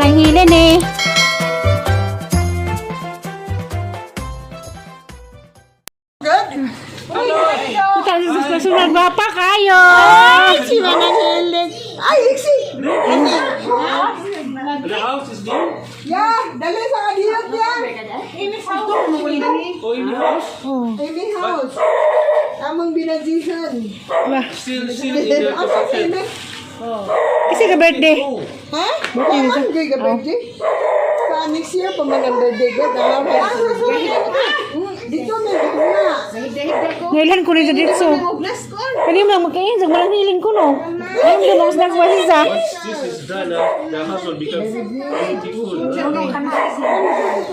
Manang Helen eh. Kita sa sunod pa kayo. Ay, si Manang Helen. Ay, Lixie! The house is new? Yeah, dali sa kadiyot niya. Oh, in the house? Amy House. Among binajihan. Still in the Asa si Amy? Kasi ka birthday. Oh, Ha? Ano ka birthday? Sa next year pa man ang birthday ko. Dito may na. Ngailan ko nito dito. Kani mo magkain sa Manang Helen ko no. Ay, mo mas nagwa siya. Once this is done, the house will become beautiful.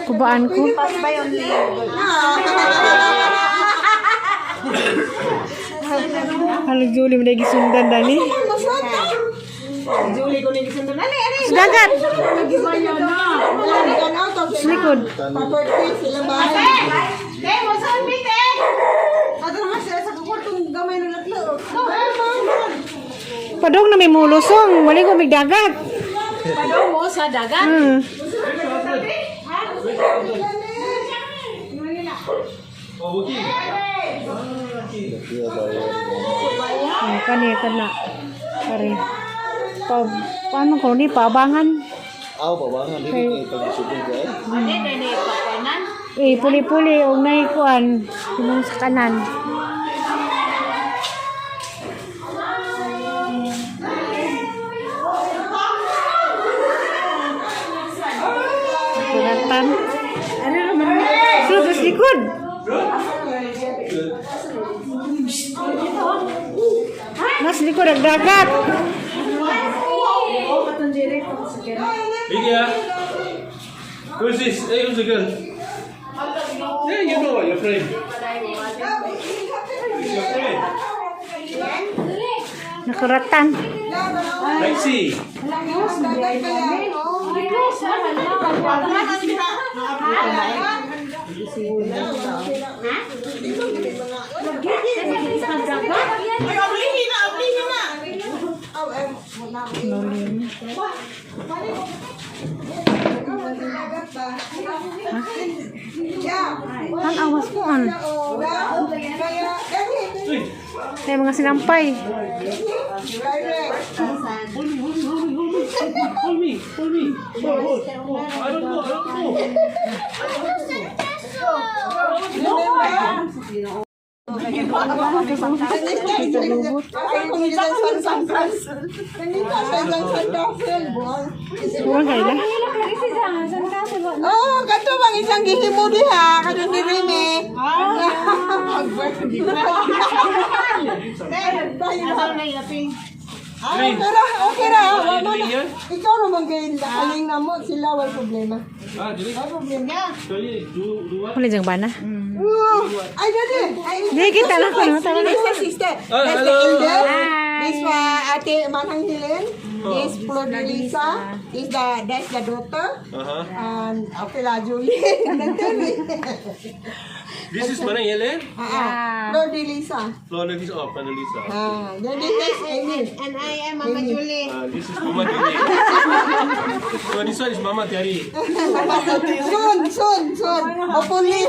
Kubaan ko. Halo Julie, mo gisundan dani. Masata. Sa dagat. Sa likod. Pa-birthday sila bahay. Padong na may mulusong, wali ko may dagat. Padong mo sa dagat. Oh, okay. Oh, kani kana. Kari. Pa, paano ko ni pabangan? Aw, pabangan dili kay pag-isipin ka eh. Ane, nene, papanan. Eh, puli-puli og nay kuan imong sa kanan. Kuratan. Ano naman? Sulod sa likod. Nas likod ang dagat. Lydia! Who's this? Hey, who's the girl? Yeah, you know what, your friend. It's your friend. Nakuratan. Lexi. Ang awas mo an. Kaya, Hey, May mga sinampay. direct. hold me, hold me, hold me, hold me. Hold me, hold me. Hold, hold. Oh, I don't know, I don't know. Buwan kayo na. Oh, kato bang isang gihimo diha kadto ni Rene. Ah, okay ra, okay ra. Wala na. Ikaw naman kay kaling na mo sila wal problema. Ah, dili. Wal problema. Sorry, do what? Wala diyang bana. Ay, dali. Ay, Di, kita lang ko. Tama na. This is sister. Ah, That's the hello. elder. This ate Manang Helen. This Flor de Lisa. This the that's the daughter. And okay la Julie. This is Manang Helen. Ah, Flor de Lisa. Flor de Lisa. Oh, Flor de Lisa. Ah, then this is Amy. And I am Mama Julie. This is Mama Tiari. So this one is Mama Tiari. Soon, soon, soon. Hopefully.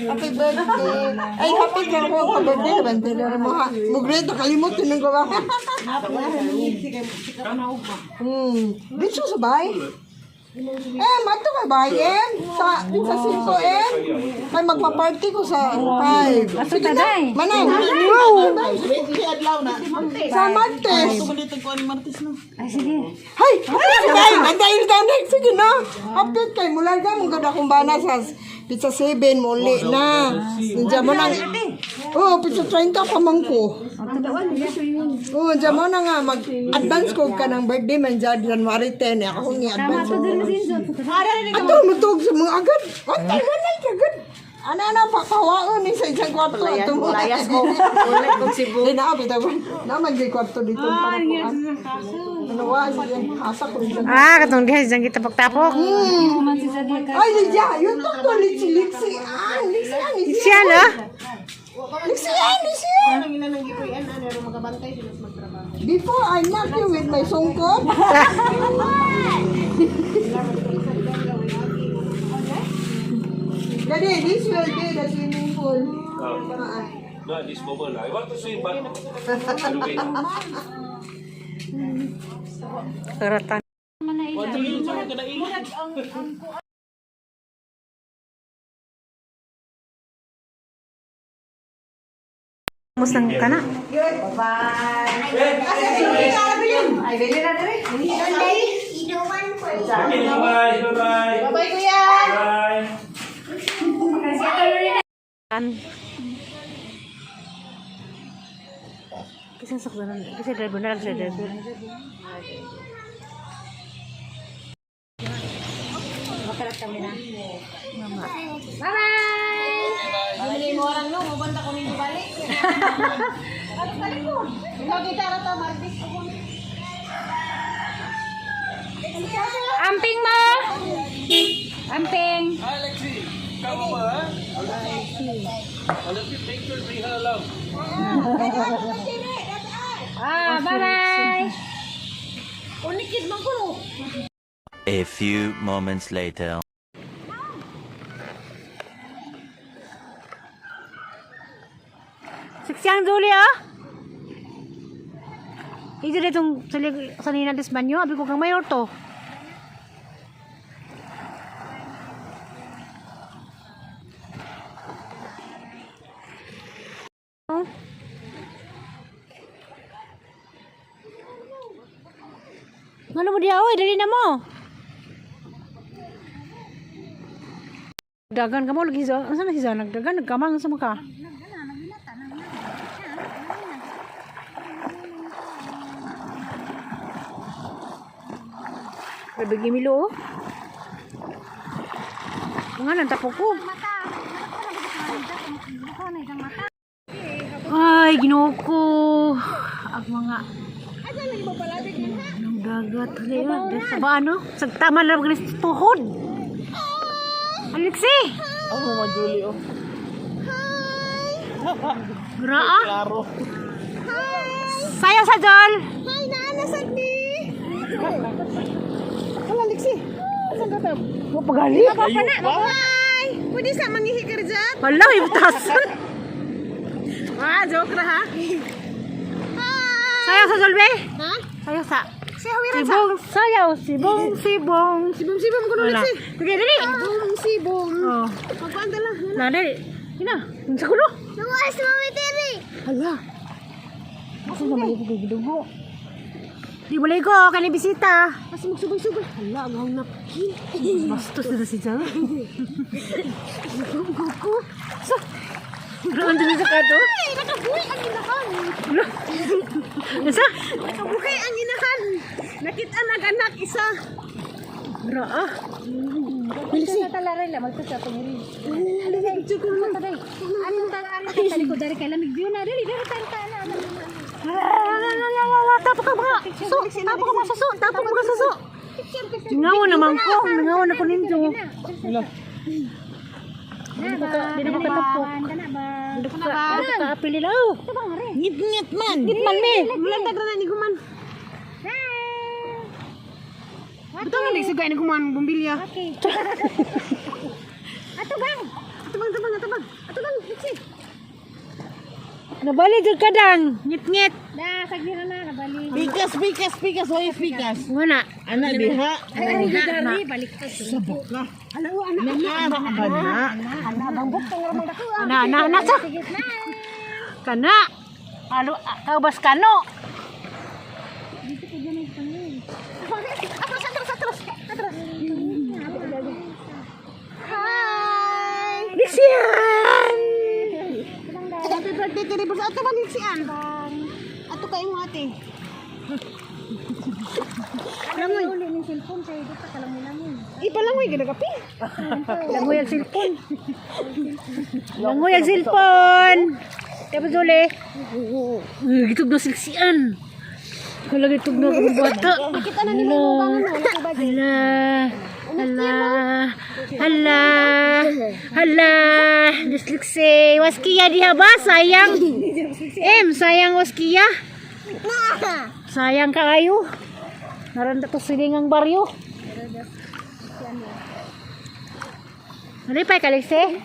Happy birthday. Ay, happy ka ko ka birthday naman. Pero mo ha. Mugre, nakalimot yun ang gawa. Dito sa bahay. Eh, mato kay bahay, eh. Sa 5, eh. Kay magpa-party ko sa 5. Ato taday. Manang. Wow. Sa Martes. Ay, sige. Hay! Ay, anday na. Sige na. Update kay mula ka mong gud akong bana sa pizza 7 mo uli na. Diyan mo nang. Oh, pizza 30 pa man ko. Oh, diyan mo na nga mag-advance ko ka ng birthday man dyan January 10 eh. Ako ni advance. Ato mo tug sa mga agad. Antay wala agad. Ana ana papawaon ni sa isang kwarto ato mo. Layas ko. Ulit kong Cebu. Di na bitaw. Naman gyud kwarto dito para ko. Ano wa sige asa ko dyan. Ah, katong diha diyang kita pagtapok. Ay, Lydia, yun to to, Lixi, Lixi, ah, Lixi, ah, Lixi, Siya no? Lixi, ah, Lixi. Pero magabantay sila sa magtrabaho. Before I knock you with my sungkot. Daddy, this will be the swimming pool. Oh. Not this moment. I want to swim, but I'll wait. Karatan. What do you do? Musang ka na. Okay, bye-bye. Bye-bye. Bye, kuya! Bye. An. Kasi saksanan, kasi driver na lang siya driver. Bye-bye! Bumili mo orang no, mubanta ko ninyo balik. Ano balik ko? Ikaw kita ra to, Martis. Amping mo! Amping! Hi, Lexi. Come over, huh? Alexi. Alexi, make sure bring her along. Ah, bye-bye! Unikid man ko no. A few moments later. Siksiyang duli ah! Ito na itong sanina des banyo. Abi ko kang mayor to. Oh. Ano mo diya, oy? Dali na mo. Dagan ka mo, lagi sa... Ano na si Zana? Nagdagan, nagkamang sa mukha. Grabe gimilo oh. Nga nang tapo ko. Ay, Ginoo ko. Ang mga ng dagat. Sa ba ano? Sa tama na lang sa tuhod. Alexi! Ako, Mama Julie, oh. Raa! Klaro. Sayaw sa Jol! Hi, naanasad ni! Hala, Lexi. Asan ka tam? Mo pagali. Hi! Pwede sa mangihi ka dyan? Wala, ibutasan. Ah, joke na ha? Sayaw sa Jol, be. Ha? Sayaw sa. Si Hawiran sa. Sibong, sayaw, sibong, sibong. Sibong sibong ko Wala. Lexi. Sige, dali. Sibong sibong. Oh. Magkuan lang. Na, dali. Ina, unsa ko no? Nawas mami Terry. Hala. Asa na maligo kay gidugo? Di mo ligo, kani bisita. Mas magsubay-subay. Hala, ang hang napkin. Bastos na si Jol. Gugu. Sa. Roon din sa kato. Ay, nakabuhi ang inahan. Nasa? Nakabuhi ang inahan. Nakita nag-anak isa. Raa. Lexi. Tapo ka mga suso. Tapo ka mga suso. Tapo ka mga suso. Ngaw naman ko. Ngaw na ko ninyo. Di na ko katapok. Di na ko kaapili lang. Ngit-ngit man. Ngit man me. Mulantag na ni Guman. Betul nga Lexi ni Guman bumbilya. Atubang. Atubang, atubang, atubang. Atubang, Lexi. Nabali jud ka dang. Ngit-ngit. Pikas, pikas, pikas. Hoy, pikas. Wala. Ana, diha. Sabok ka. Ala, oh, anak. Ana, ana. Na na na sa. Kana. Alo, kaubas kano. Atras, atras, atras. Atras. Hi! Lixian! Happy birthday kay Rivers. Ato ba Lixian? Ato kayo mo ate. Langoy. Ipalangoy gid kapi. Langoy ang cellphone. Langoy ang cellphone. Tapos uli. Uy, gitog na silsian. Wala gitog na akong bata. Kita na nila mo bangon wala ko ba? Hala. Hala. Hala. Hala. Disliksi. Waskiya diha ba? Sayang. Em, sayang waskiya. Sayang kaayo. Naran to silingang baryo. Nalipay ka, Lexie?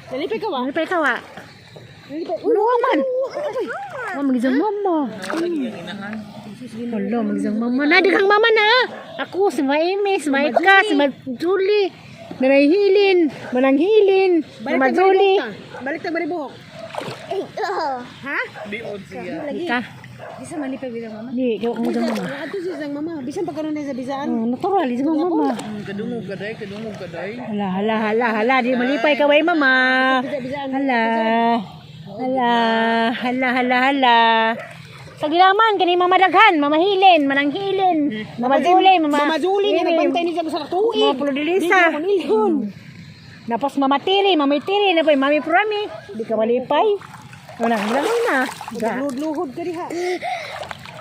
Nalipay ka ba? Nalipay ka, wa? Luwa man. Wa magisang mama. Wala, magisang mama na. Dighang mama na. Ako, si Maime, si Maika, si Majuli. Mananghilin, mananghilin, Mama Julie. Balik ta bari buhok. Ha? Di ka. Di sa malipay bilang mama. Di, kaya ko mama. Ato si isang mama. Bisan pa karon sa bisaan. Oh, natural, di sa mama. Kadungog ka day, kadungog ka day. Hala, hala, hala, hala. Di malipay ka, way mama. Hala. Hala, hala, hala, hala. Sa gilaman, kani mama daghan, mama hilin, mananghilin, mama Julie, mama... Mama Julie nga nagbantay ni siya sa tuig. Mama Flordelisa. Napos mama Tiri, mama Tiri, na mami Prami. Di ka malipay. Wala, wala na. Ga. Luhod ka diha.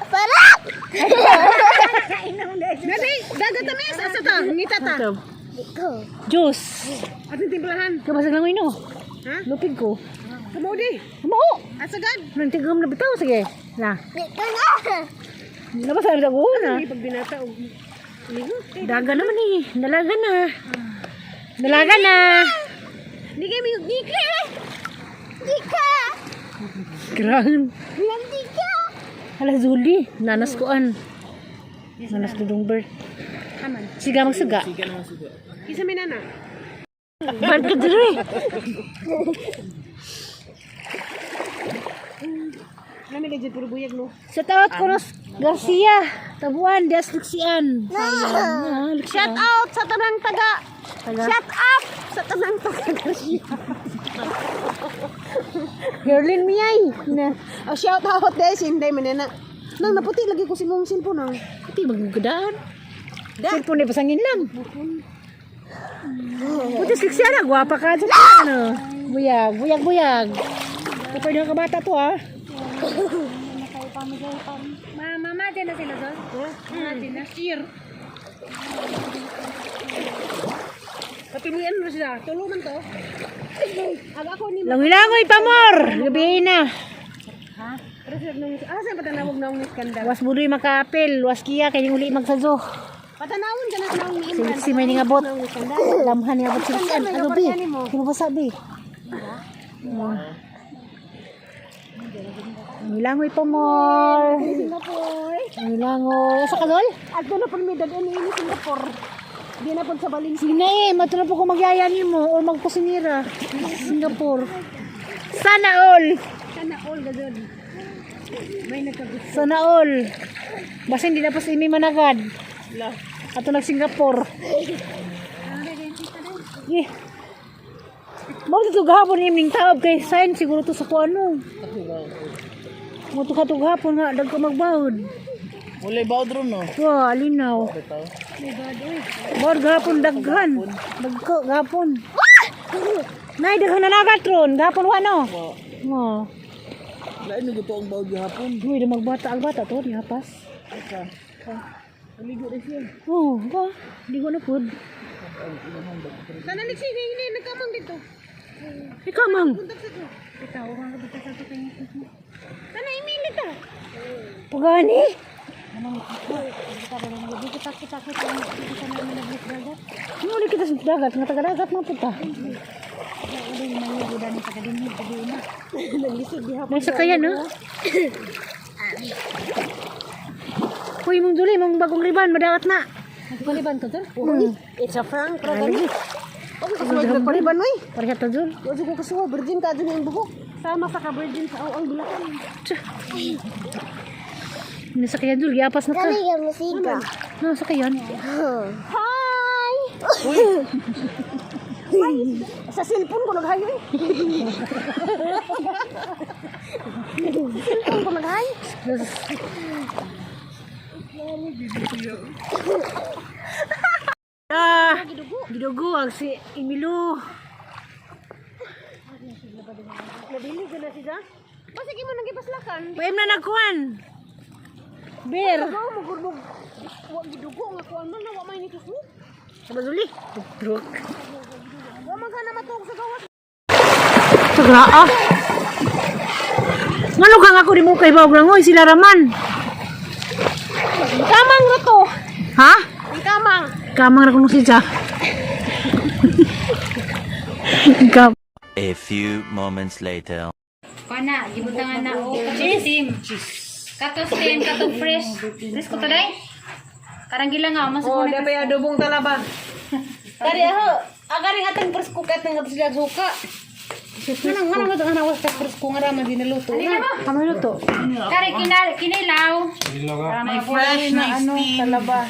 Parap! Dali, dagat ta mes asa ta? Ngita ta. Ito. Juice. Ating timplahan. Kabasag lang ino. Ha? Lupig ko. Kamo di. Mao. Asa gad? Nang tigom na bitaw sige. Na. Dito na! Labas ang dago na. Pag binata og Daga naman eh. Dalaga na. Dalaga na. Di kay mingog di ka. Dika! Grabe. Dika! Hala Zuli, nanas koan. Nanas dudong bird. Siga magsuga. Isa may nana. Bird ka dire. Nami legit puro buyag no. Sa taot Cruz Garcia, Tabuan, Dias Luxian. Sayang. Shout out sa tanang taga. Taga. Shout out sa tanang taga Garcia. Gerlin Miyay. Na. Oh, shout out dai si Inday manana. Nang naputi lagi ko si mong cellphone nang. Puti magugudaan. Cellphone ni pasangin lang. Puti siksiya na, gwapa ka dyan. Ano? Buyag, buyag, buyag. Kapag ka bata to ah. Mama, dyan na sila doon? Next year. Patimuyan mo sila. Tulo man to. Aga ako ni Langoy-langoy pa more. Gabi na. Pero sila nung ah sa patanawag naong ni Iskandar. Was budoy makaapil. Was kiya kay uli magsazo. Patanawon ka na naong ni Imran. Si may ningabot. Naong ni Iskandar. Lamhan niya abot si Ano bi? Sino ba sabi? Langoy-langoy pa more. Singapore. Langoy-langoy. Asa ka dol? Adto na pud mi dad-on ni Singapore. Di na pud sa Valencia. Sige na eh, matulog po kung magyaya mo o magkusinira. Singapore. Sana all. Sana all gazod. May nagkagusto. Sana all. Basta hindi na pa si Amy managad. Ato nag Singapore. Eh. Mao dito gahapon imning taob kay sign siguro to sa kuano. Mo to katug hapon nga dagko magbawod. Walay bawd ron no. Wa alinaw. Bawod gahapon daghan. Dagko gahapon. Nay daghan na nagat ron, gahapon wa no. Mo. Lain mi gusto ang bawd gihapon. Uy, da magbata ang bata to, nihapas. Ligo na siya. Oh, ba? Ligo na pud. Sana nagsi hindi nagkamang dito. Ikaw, ma'am. Sana imili ta. Pagani. Muli kita sa dagat, nga taga-dagat mga puta. May sakayan, no? Uy, mong duli, mong bagong riban, madagat na. Paliban ko doon? It's a frank ra gani. Ako kasuwag na paliban oy. Pareha ta dul. Wa ko kasuwa virgin ka dun ang buhok. Sama sa ka virgin sa ang bulakan. Nasakayan dul, giapas na ka. Kami yung musiga. Nasakayan. Hi. Ay, sa cellphone ko naghayo eh. Cellphone ko naghayo. Ah, gidugo ang si Emilio. Nabili ko na siya. Basig imo nang gipaslakan. Paim na nagkuan. Beer. Go mo gurbog. Wa gidugo nga kuan man na wa may nitusok. Sabaduli. Druk. Wa man ka na matuog sa gawas. Sagra ah. Ngano kang ako di mo kay bawag langoy sila raman. Kamang ra to. Ha? Kamang. Kamang ra kuno siya. Kam. A few moments later. Kana, gibutangan na o steam. Kato steam, kato fresh. Fresh ko to day. Karang gila nga mas Oh, di pa adobong talaba. Kari aho, agaring atang presko kat nang sila suka. Nganang nganang nga nang was presko nga raman dinaluto na. Kamo luto. Kari kinal kinilaw. May fresh na Ano steam. talaba.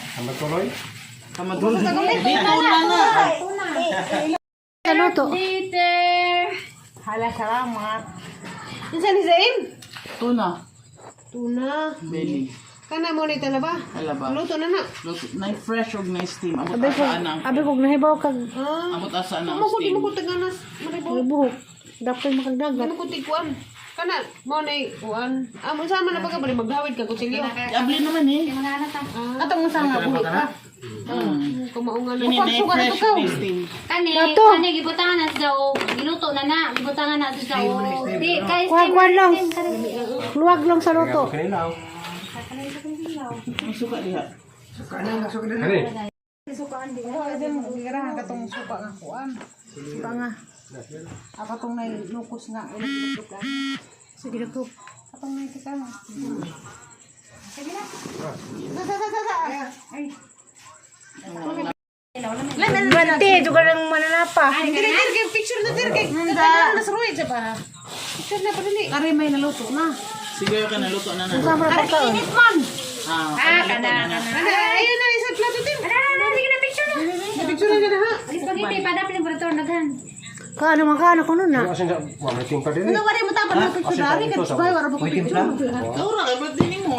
Luto. Later. Hala salamat. Unsa ni Zaim? Tuna. Tuna. Belly. Kana mo ni talaba. Talaba. Luto na na. Luto. Na fresh og na steam. Abot asa na. Abi kog nahibaw kag Abot asa na ang Mo ko di steam. mo ko taganas. Maribo. buhok. Dapat makagdagat. Ano ko tigkuan? Kana mo na kuan. Ah, mo sama na pagka bali maghawid ka kutsilyo. Abli naman eh. Atong unsa nga buhi ka. Kumaungan na. Kini na Pagsuka na fresh to na steam. Kani, Kato. kani gibutangan na sa o giluto na na, gibutangan na sa o. Di kay Kuha steam. kuha lang. Luwag lang sa luto. Ang suka diha. Girahan katong suka nga kuan. Suka nga. Ako tong nay lukos nga ulok ka. Sige na po. Atong nay kita mo. Sige na. Sa sa sa sa. Ay. Bante, juga lang mananapa. Dire dire kay picture na dire kay. Nanda na sa ruwid sa pa. Picture na pa dili. Kare may naluto na. Sige ka naluto na na. Sama ra pagkaon. Man. Ah, Ah, kana kana. Ana ayun na isa plato din. Ana, ana, sige na picture na. Picture na na ha. Spaghetti padapin ang barator daghan. Kaano man kaano kuno na. Ano wala mo tapon mo picture dari kay bay wala mo picture. Kaura kay birthday nimo.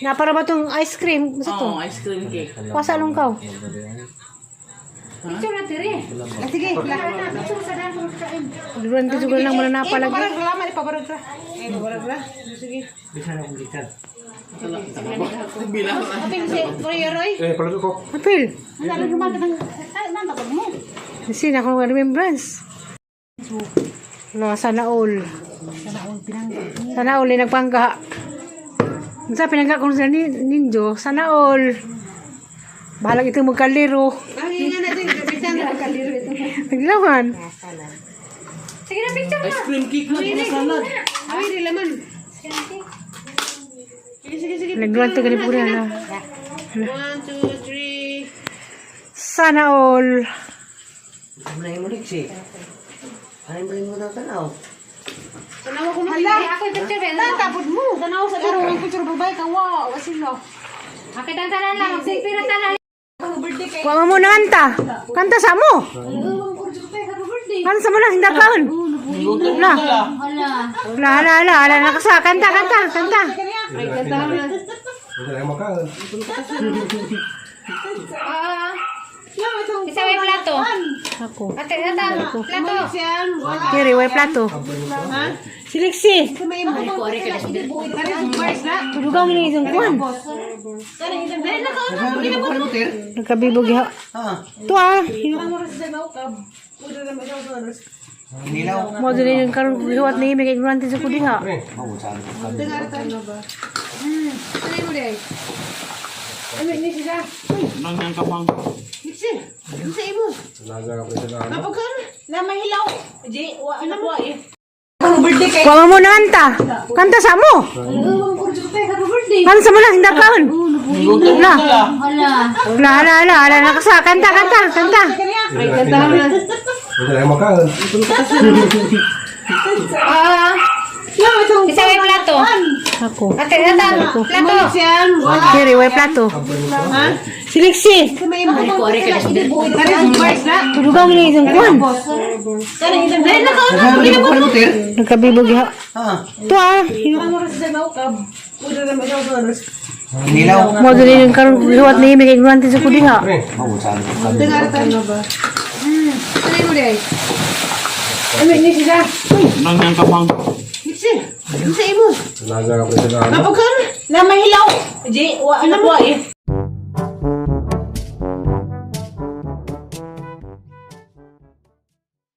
Na para ba tong ice cream? Sa to? Oh, ice cream cake. Pasa along kaw. Picture na dire. Ah, Sige. Ana, picture sa dan kung kain. Durante juga lang mananapa lagi. Ipabarag ra man ipabarag ra. Ipabarag ra. Sige. Bilang Apil si Roy Roy. Apil. Ano rumah ka nang mo. Kasi na akong remembrance. No, sana all. Sana all ay nagpangga. Unsa pinangga ko sa ninjo, sana all. Bahalag ito magkaliro. Ay nga na din bisan na kaliro ito. Naglawan. Sige na picture na. Ice cream cake na na salad. Ay di laman. Sige sige sige. Nagluwan to gani pura na. 1 2 3. Sana all. Tanawa ko na. Hala. Ako yung picture ba? Tapod mo. Tanawa sa pero ang picture babay ka wow asilo. Okay, tanan lang. Mag-selfie ra tanan. Kuha mo na kanta. Kanta sa mo. Kanta sa mo na, hindi kaon. La. Hala. La, la, la, la, nakasa. Kanta, kanta, kanta. Ay kantahan na. Ah. Isa may plato. Ako. Ate, ata, plato. Siyan. Kiri, way plato. Siliksi. Tulugang ni isang kuwan. Nagkabibog ya. To ah. Mo dili yung karon hiwat ni may ignorante sa kudiha. Ano ini siya? Nang nang kapang. Nixi. Sa imo. Napagkan. Na mahilaw. Di wa ano wa eh. Kuha mo na kanta. Kanta sa mo. Kanta sa mo na, hindi kaon. La. Hala. La, la, la, la, nakasa. Kanta, kanta, kanta. Ay kantahan na. Ah. Isa may plato. Ako. Ate, ata, plato. Siyan. Kiri, way plato. Siliksi. Tulugang ni isang kuwan. Nagkabibog ya. To ah. Mo dili yung karon hiwat ni may ignorante sa kudiha. Ano ini siya? Nang nang kapang. Nixi. Sa imo. Napagkan. Na mahilaw. Di wa ano wa eh.